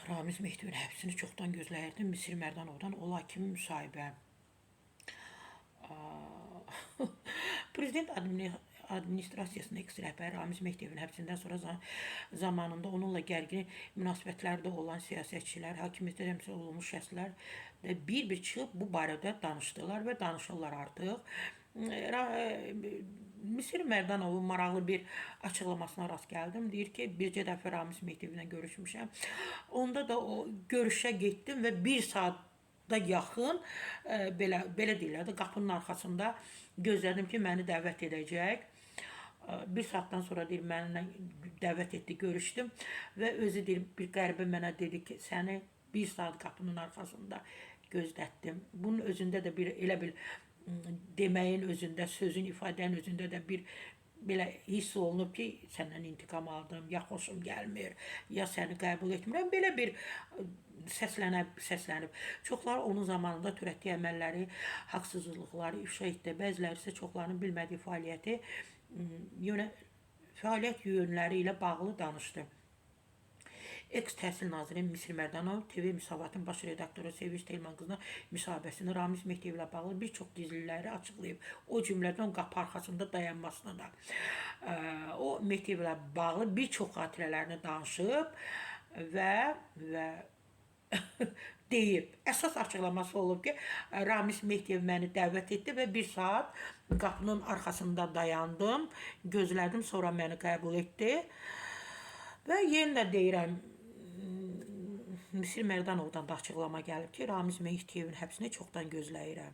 Ramiz Mehdiyevin həbsini çoxdan gözləyirdim. Misir Mərdanovdan ola kimi müsahibə. Prezident administrasiyasının eks-rəhbəri Ramiz Mehdiyevin həbsindən sonra zamanında onunla gərgin münasibətlərdə olan siyasətçilər, hakimiyyətdə təmsil olunmuş şəxslər də bir-bir çıxıb bu barədə danışdılar və danışırlar artıq. Misir Mərdanovun maraqlı bir açıqlamasına rast gəldim. Deyir ki, bircə dəfə Ramiz Mehdiyevlə görüşmüşəm. Onda da o görüşə getdim və bir saata yaxın belə deyirlər də, qapının arxasında gözlədim ki, məni dəvət edəcək. Bir saatdan sonra deyir, mənimlə dəvət etdi, görüşdüm və özü deyir, bir qəribə mənə dedi ki, səni bir saat qapının arxasında gözlətdim. Bunun özündə də bir elə bir deməyin özündə, sözün, ifadənin özündə də bir belə hiss olunub ki, səndən intiqam aldım, ya xoşum gəlmir, ya səni qəbul etmirəm. Belə bir səslənib. Çoxları onun zamanında törətdiyi əməlləri, haqsızlıqları ifşa etdi. Bəziləri isə çoxlarının bilmədiyi fəaliyyət yönləri ilə bağlı danışdı. Eks-təhsil naziri Misir Mərdanov TV Müsavatın baş redaktoru Sevinç Telman qızına müsahibəsində Ramiz Mehdiyevlə bağlı bir çox gizliləri açıqlayıb. O cümlədən qapı arxasında dayanmasını da. O Mehdiyevlə bağlı bir çox xatirələrini danışıb və deyib. Əsas açıqlaması olub ki, Ramiz Mehdiyev məni dəvət etdi və bir saat qapının arxasında dayandım, gözlədim, sonra məni qəbul etdi. Və yenə də deyirəm, Misir Mərdanovdan da açıqlama gəlib ki, Ramiz Mehdiyevin həbsini çoxdan gözləyirəm.